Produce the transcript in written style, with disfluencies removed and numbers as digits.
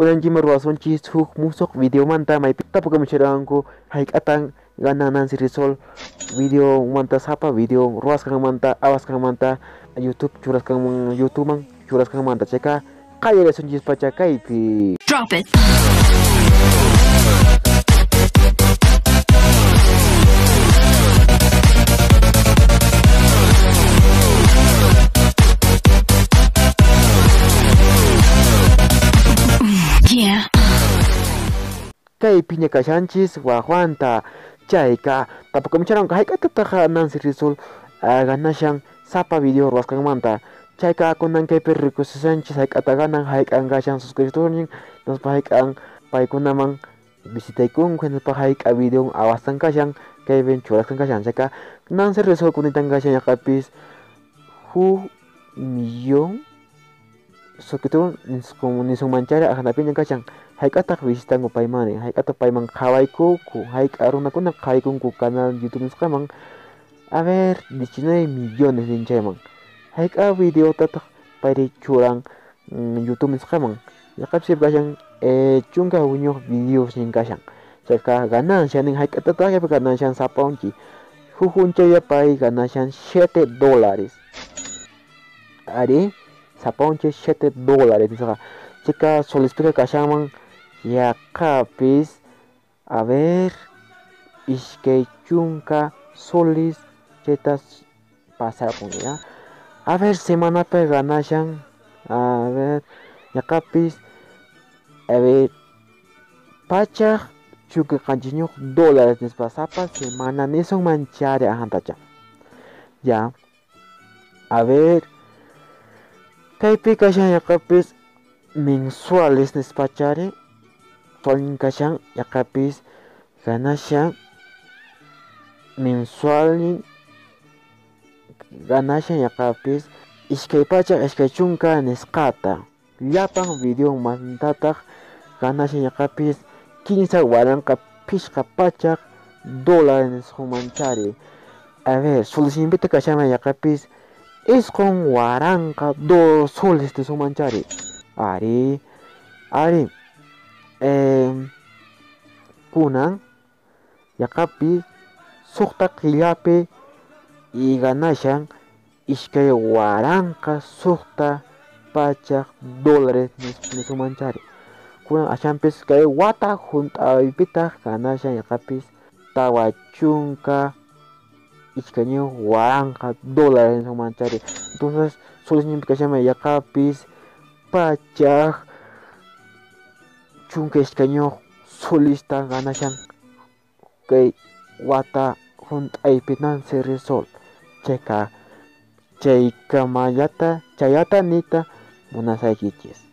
Kunanchima ruwasunchis huk musuq videomanta maypi tapukamuchiranku hayk'atan ganan Nancy Rizol videomanta sapa video ruwasqanmanta awasqanmanta YouTube churasqanman YouTubeman churasqanmanta chayqa qallarisunchis pacha kaypi. Drop it. Yeah. Kaypiña kashanchis wajwanta chayqa tapukamucharanku hayk'atataq Nancy Rizol ganashan sapa video ruwasqanmanta chayqa kunan kaypi rikusishanchis hayk'ata ganan hayk'an kashan suscriptornin hinaspa hayk'an paykunaman visitaykunku hinaspa hayk'a videon awasqan kashan kaypin churasqan kashan chayqa Nancy Rizol kunitan kashan yaqapis huk millón suscriptor nisunmanchari aqhanapiña kashan hayk'ataq visitanku paymani hayk'ataq payman qhawaykunku hayk'a runakuna qhawaykunku canal YouTube nisqaman a ver 19 millones ninchayman hayk'a videotataq payri churan YouTube nisqaman yaqapis kashan 11 videos nin kashan chayqa ganancia nin hayk'atataq ganancian sapa unchi huk unchaylla pay ganashan $7 ari sapa unchi $7 nisqa chayqa solespiqa kashanman yaqapis a ver 20 soles chaytas pasarpun ya a ver semanapi ganashan a ver yaqapis a ver $117 nispa sapa semana nisunman chari ahantacha ya a ver kaypi kashan yaqapis mensuales nispa chari mensualnin kashan yaqapis ganashan mensualnin ganashan yaqapis 220 nisqata llapan videomantataq ganashan yaqapis 15,500 dólares nisqamanchari a ver solesninpita kashanman yaqapis 9,002 soles nisqamanchari ari ari kunan yaqapis 6 killapi y ganashan 2,600 dólares nisumanchari kunan ashanpis kay wata hunt'aypitaq ganashan yaqapis 42,000 dólares nisumanchari entonces solesninpi kashanman yaqapis 112 solista ganashan kay wata hunt'aypi Nancy Rizol chayqa chaykamayata chayata niyta munasaykichis.